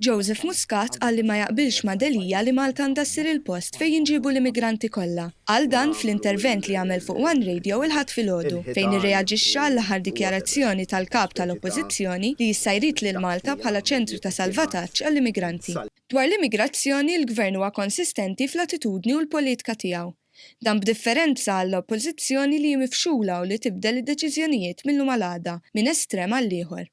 Joseph Muscat qal li ma jaqbilx ma' Delia li Malta għandha ssir il-post fejn jinġiebu l-immigranti kollha. Qal dan fl-intervent li għamel fuq One Radio il-Ħadd filgħodu, fejn irreaġixxa għall-aħħar dikjarazzjoni tal-Kap tal-Oppożizzjoni li issa jrid lil Malta bħala ċentru ta' salvataġġ għall-immigranti. Dwar l-immigrazzjoni, il-Gvern huwa konsistenti fl-attitudni u l-politika tiegħu. Dan b'differenza għall-Oppożizzjoni li hi mifxula u li tibdel id-deċiżjonijiet mil-lum għal għada, minn estrem għall-ieħor.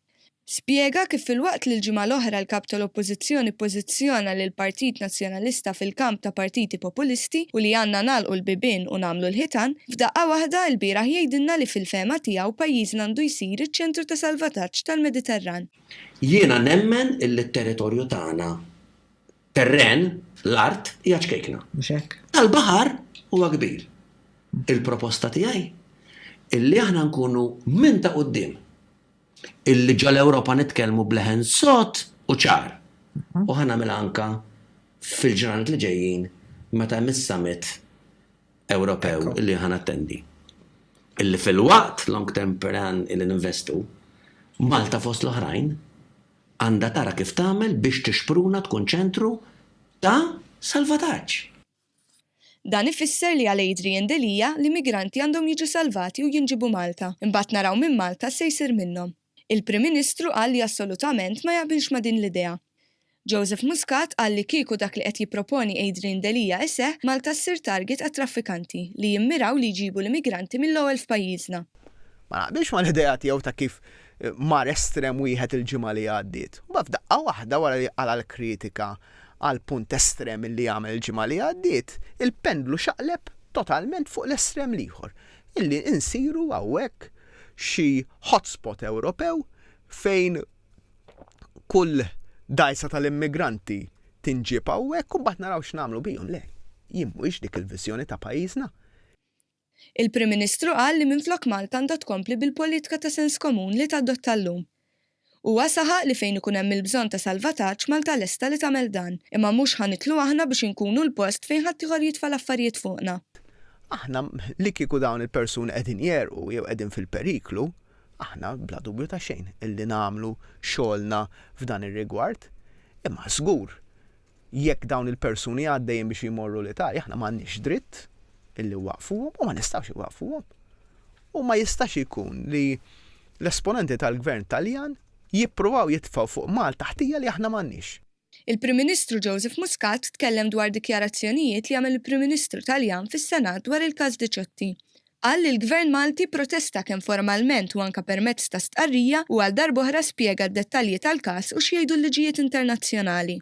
Spjega kif filwaqt li l-ġimgħa l-oħra l-Kap tal-Oppożizzjoni ppożizzjona lill-Partit Nazzjonalista fil-kamp ta' partiti populisti u li għandna nagħlqu l-bibien u nagħmlu l-ħitan, f'daqqa waħda ilbieraħ jgħidilna li fil-fehma tiegħu pajjiżna għandu jsir iċ-ċentru ta' salvataġġ tal-Mediterran. Jiena nemmen illi t-territorju tagħna, terren, l-art, hija ċkejkna. Mhux hekk? Tal-baħar huwa kbir. Il-proposta tiegħi illi aħna nkunu minn ta' quddiem illi ġol-Ewropa nitkellmu b'leħen sod u ċar. U ħa nagħmilha anke fil-ġranet li ġejjin meta hemm is-summit Ewropew illi ħa nattendi. Illi filwaqt long term plan illi ninvestu, Malta fost l-oħrajn għandha tara kif tagħmel biex tixpruna tkun ċentru ta' salvataġġ. Dan ifisser li għal Adrian Delia, l-immigranti għandhom jiġu salvati u jinġiebu Malta, imbagħad naraw minn Malta x'se jsir minnhom. Il-Prim Ministru qal li assolutament ma jaqbilx ma' din l-idea. Joseph Muscat qal li kieku dak li qed jipproponi Adrian Delia iseħħ, Malta ssir target għat-traffikanti li jimmiraw li jġibu l-immigranti mill-ewwel f'pajjiżna. Ma naqbilx mal-idea tiegħu ta' kif mar estrem wieħed il-ġimgħa li għaddiet. Mbagħad f'daqqa waħda wara li qala' l-kritika għall-punt estrem li għamel il-ġimgħa li għaddiet, il-pendlu xaqleb totalment fuq l-estrem l-ieħor, illi insiru hawnhekk xi hotspot Ewropew fejn kull dgħajsa tal-immigranti tinġieb hawnhekk u mbagħad naraw x'nagħmlu bihom. Le, jien mhuwiex dik il-viżjoni ta' pajjiżna. Il-Prim Ministru qal li minflok Malta għandha tkompli bil-politika ta' sens komun li tadotta llum. Huwa saħaq li fejn ikun hemm il-bżonn ta' salvataġġ Malta lesta li tagħmel dan, imma mhux ħa nidħlu aħna biex inkunu l-post fejn ħaddieħor jitfa' l-affarijiet fuqna. Aħna li kieku dawn il-persuni qegħdin jegħrqu jew qegħdin fil-periklu, aħna bla dubju ta' xejn illi nagħmlu xogħolna f'dan ir-rigward. Imma żgur Jekk dawn il-persuni għaddejjin biex jmorru l-Italja, aħna m'għandniex dritt illi nwaqqfuhom u ma nistgħux inwaqqfuhom. U ma jistax ikun li l-esponenti tal-Gvern Taljan jippruvaw jitfgħu fuq Malta ħtija li aħna m'għandniex. Il-Prim Ministru Joseph Muscat tkellem dwar dikjarazzjonijiet li għamel il-Prim Ministru Taljan fis-Senat dwar il-każ Diciotti. Qal li l-Gvern Malti pprotesta kemm formalment u anke permezz ta' stqarrija u għal darb'oħra spjega d-dettalji tal-każ u x'jgħidu l-liġijiet internazzjonali.